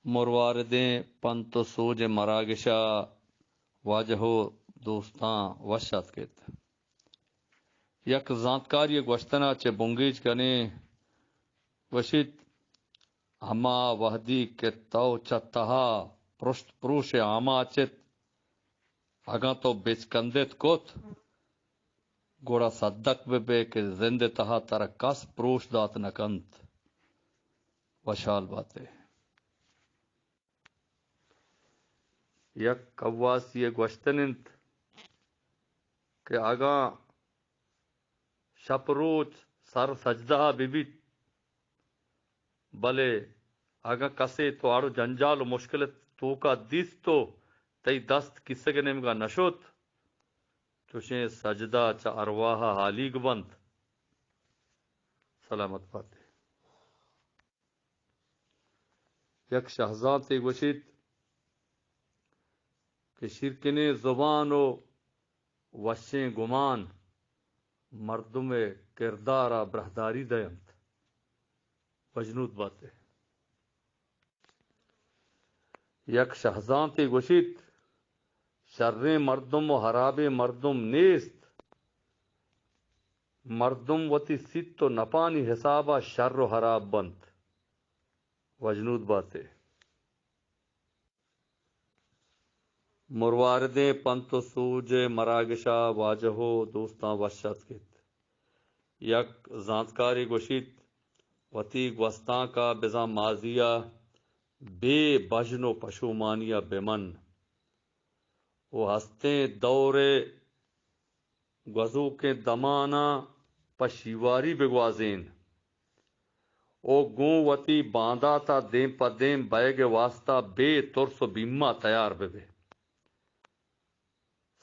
مرواردیں پنت و سوج ءِ مراگش ءَ واجہ و دوستاں وش اتک ایت۔ یک زانتکاری ءِ گوشتن ءَ چہ بنگیج کنیں، گوشیت، ہما وہدی کہ تو چہ تہا پرشت پروش ءِ آماچ ات، اگاں تو بچکندت کت، گڑا صدق بہ بئے کہ زند ءِ تہا ترا کس پروش دات نہ کنت۔ وشحال بات ئے۔ یک کواسی ءِ گوشتن انت کہ اگاں شپ روچ سر سجدہ ءَ بہ بیت، بلے اگاں کسے تو اڑ و جنجال و مشکل ءِ توکا دیست و تئی دست کسگ ءِ نیمگا نہ شت، چوشیں سجدہ چہ ارواہ ءَ ہالیگ بنت۔ سلامت بات ئے۔ یک شہزانتے گوشیت کہ شیرکنیں زبان و وشیں گمان مردم ءِ کردار ءَ براہداری دئینت۔ وجنود بات ئے۔ یک شہزانتے گوشیت، شریں مردم و ہرابیں مردم نیست، مردم وتی سیت و نپانی حساب ءَ شر و ہراب بنت۔ وجنود بات ئے۔ مرواردیں پنت و سوج ءِ مراگش ءَ واجہ و دوستاں وش اتک ایت۔ یک زانتکارے گوشیت، وتی گوستانک ءَ بزاں ماضی ءَ بے بژن و پشومانی ءَ بہ من و ہستیں دور ءِ گوزوکیں دماناں پہ شیواری بگوازین و گوں وتی باندات ءَ دیم پہ دیم بئیگ ءِ واستا بے ترس و بیم ءَ تیار بہ بئے۔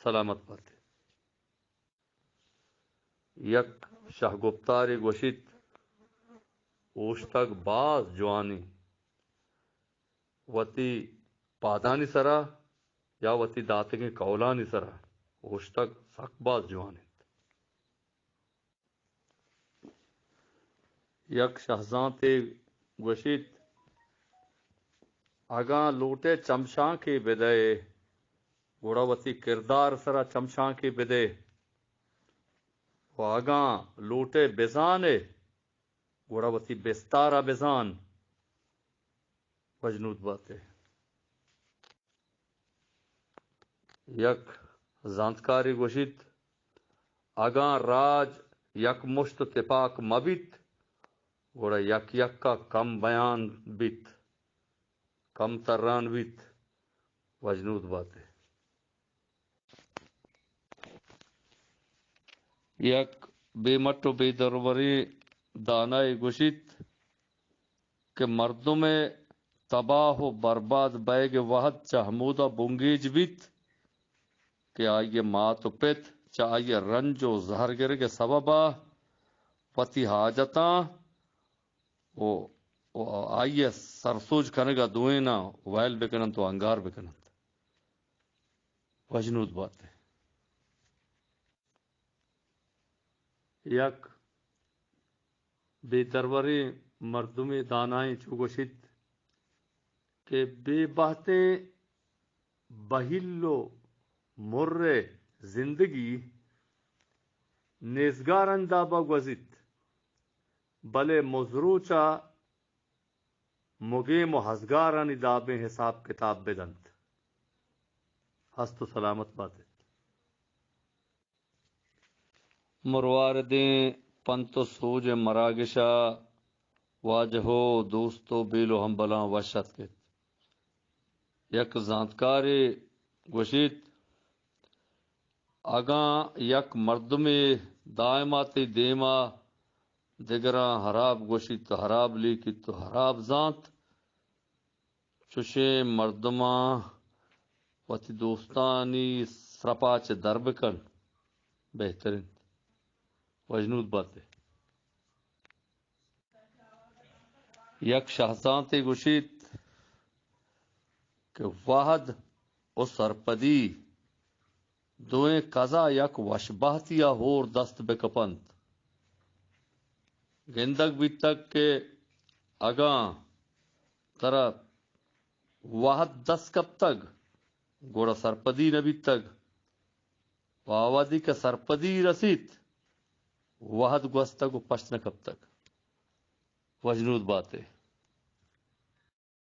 سلامت بات ئے۔ یک شہگپتارے گوشیت، اوشتگ باز جوانی وتی پادانی سرا یا وتی داتگیں قولانی سرا اوشتگ سک باز جوان انت۔ یک شہزانتے گوشیت، اگاں لوٹئے چمشانکے بدئے، گڑا وتی کردار سرا چمشانکے بدئے، و اگاں لوٹئے بزانئے، گڑا وتی بستارا بزان۔ وجنود بات ئے۔ یک زانتکارے گوشیت، اگاں راج یک مشت و تپاک مہ بیت، گڑا یک یک ءَ کم بیان بیت، کم تران بیت۔ وجنود بات ئے۔ یک بے مٹ و بے دروریں دانائے گوشیت کہ مردم ءِ تباہ و برباد بئیگ ءِ وہد چہ ہمودا بنگیج بیت کہ آئی ءِ مات و پت چہ آئی ءِ رنج و زہرگرگ ءِ سبب ءَ وتی حاجتاں و، و آئی ءِ سرسوج کنگ ءَ دوئیناں ویل بکننت و انگار بکننت۔ وجنود بات ئے۔ یک بے دروریں مردمے دانائیں چو گوشیت کہ بے بہتیں بہیل و مرئے زندگی نیزگارانی دابا گوزیت، بلے مزروچا مگیم و ہزگارانی دابیں حساب کتاب بدنت۔ ہست و سلامت بات ات۔ مرواردیں پنت و سوج ءِ مراگش ءَ واجہ و دوست و بیل و ہمبلاں وش اتک ات۔ یک زانتکارے گوشیت، اگاں یک مردمے دائما تئی دیما دگراں ہراب گوشیت و ہراب لیکیت و ہراب زانت، چشیں مردماں وتی دوستانی سرپا چہ در بکن، بہتر انت۔ وجنود بات ئے۔ یک شہزانتے گوشیت کہ وہد و سرپدی دوئیں کزا یک وشبہتیا ہور دست بکپنت۔ گندگ بیتگ کہ اگاں ترا وہد دست کپتگ، گڑا سرپدی نہ بیتگ۔ و آ وہدی کہ سرپدی رسیت، وہد گوستگ و پشت نہ کپتگ۔ وشنود باتے۔